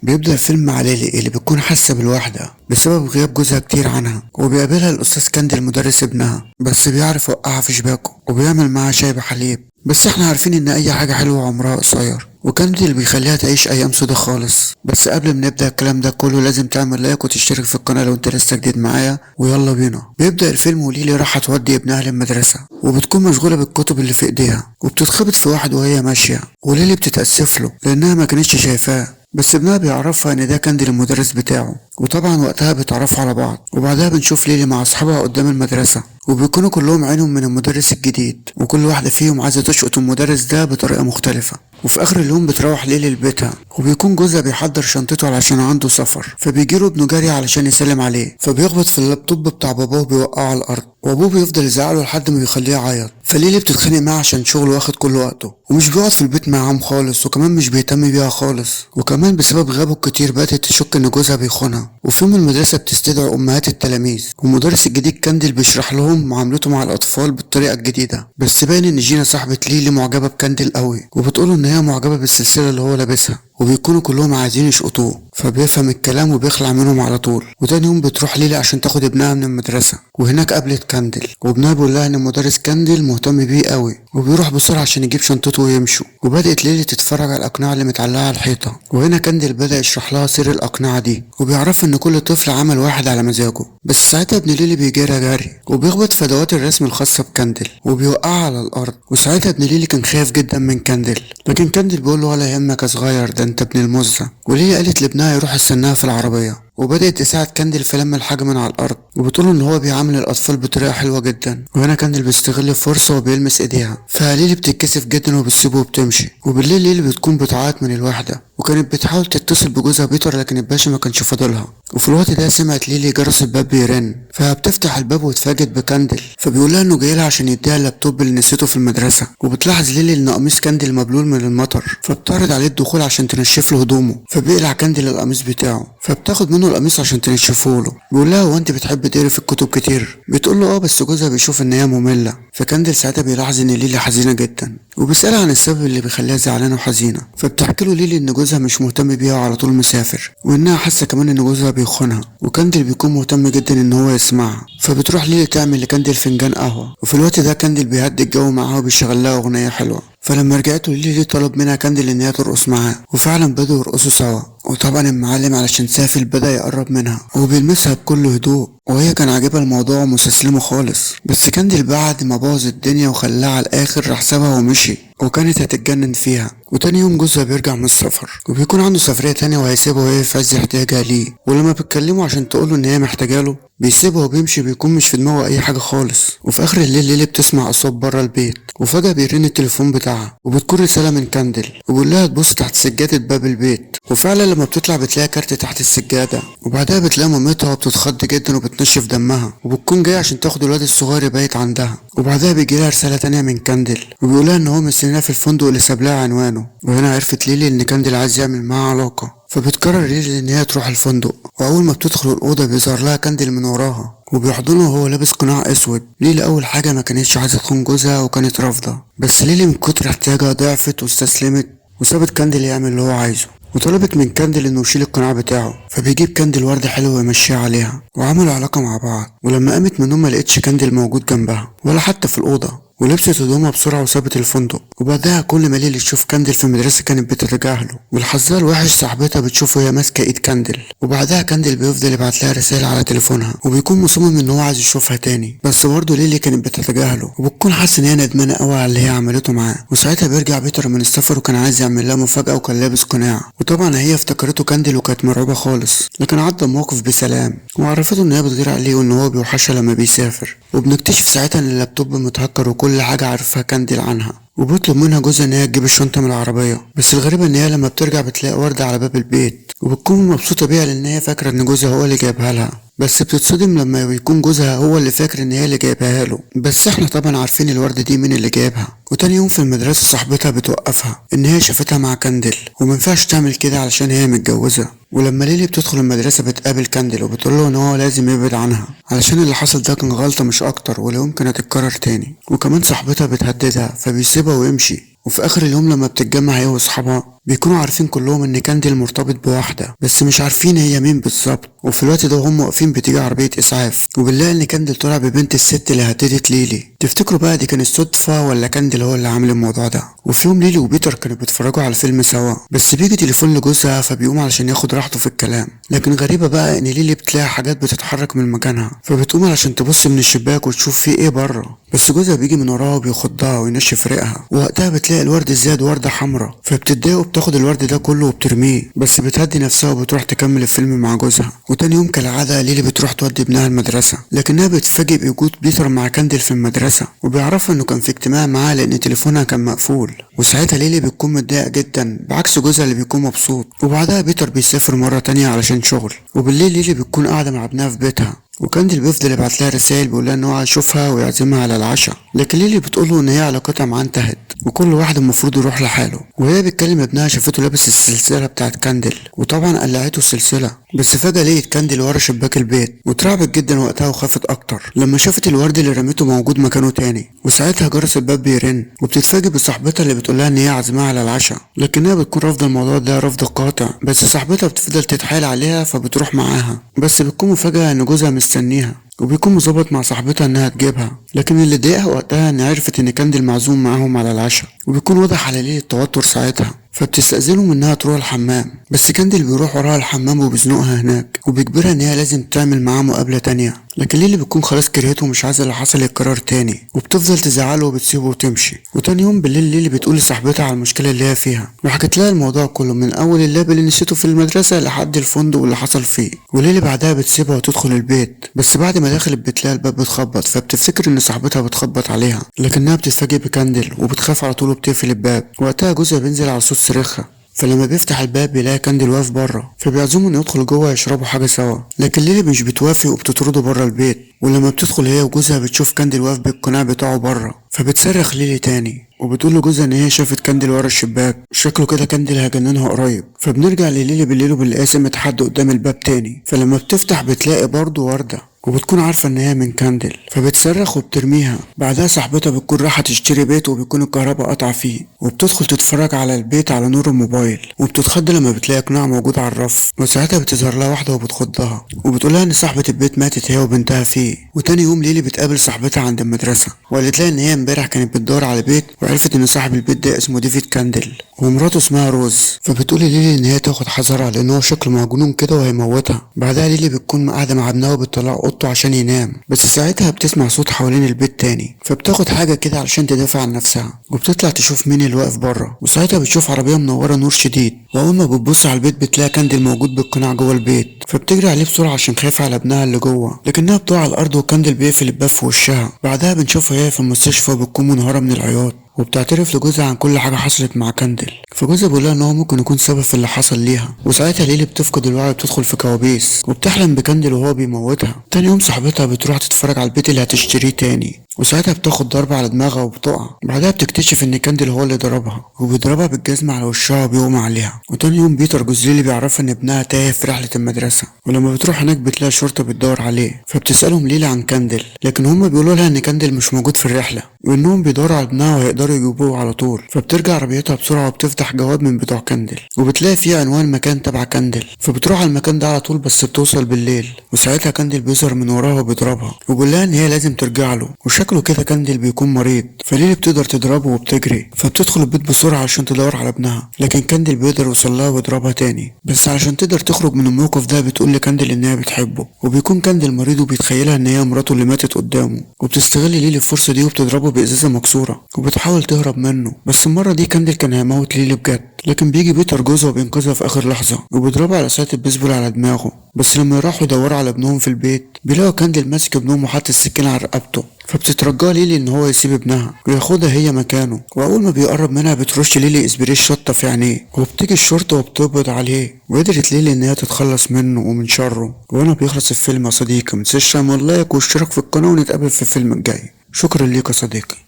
بيبدأ الفيلم مع ليلي اللي بتكون حاسة بالوحدة بسبب غياب جوزها كتير عنها، وبيقابلها الأستاذ كاندل مدرس ابنها، بس بيعرف يوقعها في شباكه وبيعمل معاها شاي بحليب. بس احنا عارفين ان اي حاجة حلوة عمرها قصير، وكاندل بيخليها تعيش ايام سودة خالص. بس قبل ما نبدأ الكلام ده كله لازم تعمل لايك وتشترك في القناة لو انت لسه جديد معايا، ويلا بينا. بيبدأ الفيلم وليلي راح تودي ابنها للمدرسة، وبتكون مشغولة بالكتب اللي في ايديها، وبتتخبط في واحد وهي ماشية، وليلي بتتأسف له لانها ما كانتش شايفاه، بس ابنها بيعرفها ان ده كاندل المدرس بتاعه، وطبعا وقتها بيتعرفوا على بعض. وبعدها بنشوف ليلي مع اصحابها قدام المدرسة، وبيكونوا كلهم عينهم من المدرس الجديد، وكل واحدة فيهم عايزة تشقط المدرس ده بطريقة مختلفة. وفي اخر اليوم بتروح ليلي لبيتها، وبيكون جوزها بيحضر شنطته علشان عنده سفر، فبيجيله ابنه جري علشان يسلم عليه، فبيخبط في اللابتوب بتاع باباه وبيوقعه على الارض، وابوه بيفضل يزعله لحد ما بيخليه يعيط. فليلي بتتخانق معاه عشان شغله واخد كل وقته، ومش بيقعد في البيت معاهم خالص، وكمان مش بيهتم بيها خالص، وكمان بسبب غيابه الكتير بدأت تشك ان جوزها بيخونها. وفي يوم المدرسة بتستدعي امهات التلاميذ، والمدرس الجديد كاندل بيشرح لهم معاملته مع الاطفال بالطريقة الجديدة، بس باين ان جينا صاحبه ليلي معجبه بكاندل قوي، وبتقوله ان هي معجبه بالسلسلة اللي هو لابسها، وبيكونوا كلهم عايزين يشقطوه، فبيفهم الكلام وبيخلع منهم على طول. وتاني يوم بتروح ليلي عشان تاخد ابنها من المدرسة، وهناك قابلت كاندل، وابنها بيقول لها ان المدرس كاندل مهتم بيه قوي، وبيروح بسرعة عشان يجيب شنطته ويمشوا. وبدات ليلي تتفرج على الاقنعة اللي متعلقه على الحيطة، وهنا كاندل بدا يشرح لها سر الاقنعة دي، وبيعرفها ان كل طفل عمل واحد على مزاجه. بس ساعتها ابن ليلي بيجري جري وبيخبط في ادوات الرسم الخاصة بكاندل وبيوقعها على الارض. وساعتها ابن ليلي كان خايف جدا من كاندل، لكن كاندل بيقول له ولا يهمك يا صغير، ده انت ابن المزة. وليلي قالت لابنها يروح يستناها في العربية، وبدأت تساعد كاندل في لم الحاجة من على الأرض، وبتقوله إن هو بيعامل الأطفال بطريقة حلوة جدا. وهنا كاندل بيستغل الفرصة وبيلمس إيديها، فليلي بتتكسف جدا وبتسيبه وبتمشي. وبالليل ليلي بتكون بتعيط من الوحدة، وكانت بتحاول تتصل بجوزها بيتر، لكن الباشا ما كانش فاضلها. وفي الوقت ده سمعت ليلي جرس الباب بيرن، فبتفتح الباب وتفاجئت بكاندل، فبيقولها انه جاي لها عشان يديها اللابتوب اللي نسيته في المدرسة. وبتلاحظ ليلي ان قميص كاندل مبلول من المطر، فبتعرض عليه الدخول عشان تنشف له هدومه، فبيقلع كاندل القميص بتاعه، فبتاخد منه القميص عشان تنشفه له. بيقول لها هو انت بتحب تقري في الكتب كتير؟ بتقول له اه، بس جوزها بيشوف ان هي مملة. فكاندل ساعتها بيلاحظ ان ليلي حزينة جدا، وبيسالها عن السبب اللي بيخليها زعلانة وحزينه، فبتحكي له ليلي ان جوزها مش مهتم بيها وعلى طول مسافر، وانها حاسه كمان ان جوزها بيخونها. وكاندل بيكون مهتم جدا ان هو يسمعها، فبتروح ليلي تعمل لكاندل فنجان قهوة. وفي الوقت ده كاندل بيهدي الجو معاها وبيشغل لها اغنية حلوة. فلما رجعت ليلي طلب منها كاندل ان هي ترقص معاه، وفعلا بدأوا يرقصوا سوا. وطبعا المعلم علشان سافل بدأ يقرب منها وبيلمسها بكل هدوء، وهي كان عاجبها الموضوع ومستسلمه خالص. بس كاندل بعد ما بوظ الدنيا وخلاها على الاخر راح سابها ومشي، وكانت هتتجنن فيها. وتاني يوم جوزها بيرجع من السفر، وبيكون عنده سفرية تانية وهيسيبها وهي في عز احتياجها ليه. ولما بتكلمه عشان تقوله ان هي محتاجاله بيسيبها وبيمشي، بيكون مش في دماغه اي حاجة خالص. وفي اخر الليل ليلي بتسمع اصوات بره البيت، وفجأة بيرن التليفون بتاعها، وبتكون رسالة من كاندل، وبيقول لها تبص تحت سجادة باب البيت. وفعلا لما بتطلع بتلاقي كارت تحت السجادة، وبعدها بتلاقي مامتها وبتتخض جدا وبتنشف دمها، وبتكون جاية عشان تاخد الواد الصغير يبيت عندها. وبعدها بيجي لها رسالة تانية من كاندل، وبيقولها ان هو مستنيها في الفندق اللي ساب لها عنوانه. وهنا عرفت ليلي ان كاندل عايز يعمل معاها علاقة، فبتقرر ليلي ان هي تروح الفندق. واول ما بتدخل الاوضة بيظهر لها كاندل من وراها وبيحضنه وهو لابس قناع اسود. ليلي اول حاجة ما كانتش عايزه تخون جوزها وكانت رافضه، بس ليلي من كتر احتياجها ضعفت واستسلمت وسابت كاندل يعمل اللي هو عايزه. وطلبت من كاندل انه يشيل القناع بتاعه، فبيجيب كاندل ورده حلوة ويمشيها عليها، وعملوا علاقة مع بعض. ولما قامت من النوم ما لقتش كاندل موجود جنبها ولا حتى في الاوضة، ولبست هدومها بسرعة وسابت الفندق. وبعدها كل ما ليلي تشوف كاندل في المدرسة كانت بتتجاهله، والحظها الوحش صاحبتها بتشوفه وهي ماسكة ايد كاندل. وبعدها كاندل بيفضل يبعت لها رسائل على تليفونها، وبيكون مصمم ان هو عايز يشوفها تاني، بس برضه ليلي كانت بتتجاهله، وبتكون حاسة ان هي ندمانة قوي على اللي هي عملته معاه. وساعتها بيرجع بيتر من السفر، وكان عايز يعمل لها مفاجأة وكان لابس قناع، وطبعا هي افتكرته كاندل وكانت مرعوبة خالص، لكن عدى الموقف بسلام، وعرفته ان هي بتغير عليه وان هو بيوحشها لما بيسافر. وبنكتشف ساعتها ان اللابتوب متهكر وكل حاجة عارفها كاندل عنها، وبيطلب منها جوزها ان هي تجيب الشنطة من العربية. بس الغريب ان هي لما بترجع بتلاقي وردة على باب البيت، وبتكون مبسوطة بيها لان هي فاكرة ان جوزها هو اللي جايبها لها، بس بتتصدم لما بيكون جوزها هو اللي فاكر ان هي اللي جايبها له. بس احنا طبعا عارفين الوردة دي مين اللي جايبها. وتاني يوم في المدرسة صاحبتها بتوقفها ان هي شافتها مع كاندل ومينفعش تعمل كده علشان هي متجوزة. ولما ليلي بتدخل المدرسة بتقابل كاندل وبتقول له ان هو لازم يبعد عنها علشان اللي حصل ده كان غلطة مش اكتر ولا يمكن هتتكرر تاني. وكمان صاحبتها بتهددها فبيسيبها ويمشي. وفي اخر اليوم لما بتتجمع هي واصحابها بيكونوا عارفين كلهم ان كاندل مرتبط بواحدة بس مش عارفين هي مين بالظبط. وفي الوقت ده وهم واقفين بتيجي عربية اسعاف وبنلاقي ان كاندل طلع ببنت الست اللي هددت ليلي. تفتكروا بقى دي كانت صدفة ولا كاندل هو اللي عامل الموضوع ده؟ وفي يوم ليلي وبيتر كانوا بيتفرجوا على فيلم سوا، بس بيجي تليفون لجوزها فبيقوم علشان ياخد راحته في الكلام. لكن غريبة بقى ان ليلي بتلاقي حاجات بتتحرك من مكانها، فبتقوم علشان تبص من الشباك وتشوف في ايه بره، بس جوزها بيجي من وراها وبيخضها وينشف ريقها. ووقتها بتلاقي الورد زاد ورده حمراء، فبتتضايق وبتاخد الورد ده كله وبترميه، بس بتهدي نفسها وبتروح تكمل الفيلم مع جوزها. وتاني يوم كالعادة ليلي بتروح تودي ابنها المدرسة، لكنها بتتفاجئ بوجود بيتر مع كاندل في المدرسة، وبيعرفوا انه كان في اجتماع معاه لان تليفونها كان مقفول. وساعتها ليلي بتكون متضايقة جدا بعكس جوزها اللي بيكون مبسوط. وبعدها بيتر بيسافر مرة تانية علشان شغل. وبالليل ليلي بتكون قاعدة مع ابنها في بيتها، وكاندل بيفضل يبعت لها رسائل بيقول لها ان هو هيشوفها ويعزمها على العشاء، لكن ليلي بتقوله ان هي علاقتها معاه انتهت وكل واحد المفروض يروح لحاله. وهي بتكلم ابنها شافته لابس السلسلة بتاعت كاندل، وطبعا قلعته السلسلة، بس فجاة لقيت كاندل ورا شباك البيت واترعبت جدا وقتها وخافت اكتر لما شافت الورد اللي رميته موجود مكانه تاني. وساعتها جرس الباب بيرن وبتتفاجئ بصاحبتها اللي بتقولها ان هي عازماها على العشاء، لكنها بتكون رافضه الموضوع ده رفض قاطع، بس صاحبتها بتفضل تتحايل عليها فبتروح معاها. بس بتكون مفاجاة ان جوزها مستنيها وبيكون مظبط مع صاحبتها انها تجيبها، لكن اللي ضايقها وقتها ان عرفت ان كاندل معزوم معاهم على العشاء، وبيكون واضح على ليلي التوتر ساعتها، فبتستأذنهم انها تروح الحمام، بس كاندل بيروح وراها الحمام وبيزنقها هناك وبيجبرها ان هي لازم تعمل معاه مقابلة تانية، لكن ليلي بتكون خلاص كرهته ومش عايزة اللي حصل يتكرر تاني، وبتفضل تزعله وبتسيبه وتمشي. وتاني يوم بالليل ليلي بتقول لصاحبتها على المشكلة اللي هي فيها، وحكت لها الموضوع كله من اول اللاب اللي نسيته في المدرسة لحد الفندق واللي حصل فيه. وليلي بعدها بتسيبها وتدخل البيت، بس بعد ما دخلت بتلاقي الباب بتخبط، فبتفتكر ان صاحبتها بتخبط عليها، لكنها بتتفاجئ بكاندل وبتخاف على طول وبتقفل الباب. وقتها جوزها بينزل على صوت صريخها، فلما بيفتح الباب بيلاقي كاندل واقف بره، فبيعزمه انه يدخل جوه يشربوا حاجة سوا، لكن ليلي مش بتوافق وبتطرده بره البيت. ولما بتدخل هي وجوزها بتشوف كاندل واقف بالقناع بتاعه بره، فبتصرخ ليلي تاني وبتقول لجوزها ان هي شافت كاندل ورا الشباك، شكله كده كاندل هيجننها قريب. فبنرجع لليلي بالليل وبنلاقيها سمعت حد قدام الباب تاني، فلما بتفتح بتلاقي برضه ورده وبتكون عارفة ان هي من كاندل، فبتصرخ وبترميها. بعدها صاحبتها بتكون رايحة تشتري بيت وبيكون الكهرباء قطع فيه، وبتدخل تتفرج على البيت على نور الموبايل، وبتتخض لما بتلاقي قناع موجود على الرف. وساعتها بتظهر لها واحدة وبتخضها وبتقولها ان صاحبة البيت ماتت هي وبنتها فيه. وتاني يوم ليلي بتقابل صاحبتها عند المدرسة وقالت لها ان هي امبارح كانت بتدور على بيت وعرفت ان صاحب البيت ده اسمه ديفيد كاندل ومراته اسمها روز، فبتقول لليلي ان هي تاخد حذرها لان هو شكله مجنون كده وهيموتها. بعدها ليلي بتكون قاعدة مع ابنها وبتطلع اوضته عشان ينام، بس ساعتها بتسمع صوت حوالين البيت تاني، فبتاخد حاجة كده علشان تدافع عن نفسها وبتطلع تشوف مين اللي واقف بره. وساعتها بتشوف عربية منورة نور شديد، واول ما بتبص على البيت بتلاقي كاندل موجود بالقناع جوه البيت، فبتجري عليه بسرعة عشان خايفة على ابنها اللي جوه، لكنها بتقع على الارض وكاندل بيقفل الباب في وشها. بعدها بنشوفها هي في المستشفى وبتكون منهاره من العياط، وبتعترف لجوزها عن كل حاجة حصلت مع كاندل، فجوزها بيقولها ان هو ممكن يكون سبب في اللي حصل ليها. وساعتها ليلي بتفقد الوعي وبتدخل في كوابيس وبتحلم بكاندل وهو بيموتها. تاني يوم صاحبتها بتروح تتفرج على البيت اللي هتشتريه تاني، وساعتها بتاخد ضربة على دماغها وبتقع. بعدها بتكتشف ان كاندل هو اللي ضربها وبيضربها بالجزمة على وشها وبيغمى عليها. وتاني يوم بيتر جوز ليلي بيعرفها ان ابنها تايه في رحلة المدرسة، ولما بتروح هناك بتلاقي الشرطة بتدور عليه، فبتسألهم ليلي عن كاندل، لكن هما بيقولوا لها ان كاندل مش موجود في الرحلة وانهم بيدوروا على ابنها وهيقدروا يجيبوه على طول. فبترجع عربيتها بسرعة وبتفتح جواب من بتوع كاندل وبتلاقي فيه عنوان مكان تبع كاندل، فبتروح على المكان ده على طول، بس بتوصل بالليل وساعتها كاندل بيظهر من وراها وبيضربها وبيقول لها ان هي لازم ترجع له، وشكله كده كاندل بيكون مريض، فليلي بتقدر تضربه وبتجري، فبتدخل البيت بسرعة عشان تدور على ابنها، لكن كاندل بيقدر يوصل لها ويضربها تاني، بس علشان تقدر تخرج من الموقف ده بتقول لكاندل انها بتحبه، وبيكون كاندل مريض وبيتخيلها ان هي مراته اللي ماتت قدامه، وبتستغل ليلي الفرصة دي وبتضربه بإزازة مكسورة وبتحاول تهرب منه، بس المرة دي كاندل كان هيموت ليلي بجد، لكن بيجي بيتر جوزها وبينقذها في اخر لحظة وبيضربها على ساعة البيسبول على دماغه. بس لما يروحوا يدوروا على ابنهم في البيت بيلاقوا كاندل ماسك ابنهم وحاطط السكينة على رقبته، فبتترجاه ليلي ان هو يسيب ابنها وياخدها هي مكانه. واول ما بيقرب منها بترش ليلي اسبري الشطه في عينيه، وبتيجي الشرطة وبتقبض عليه، وقدرت ليلي ان هي تتخلص منه ومن شره. وهنا بيخلص الفيلم يا صديقي، متنساش تعمل like واشتراك في القناة ونتقابل في الفيلم الجاي. شكرا ليك يا صديقي.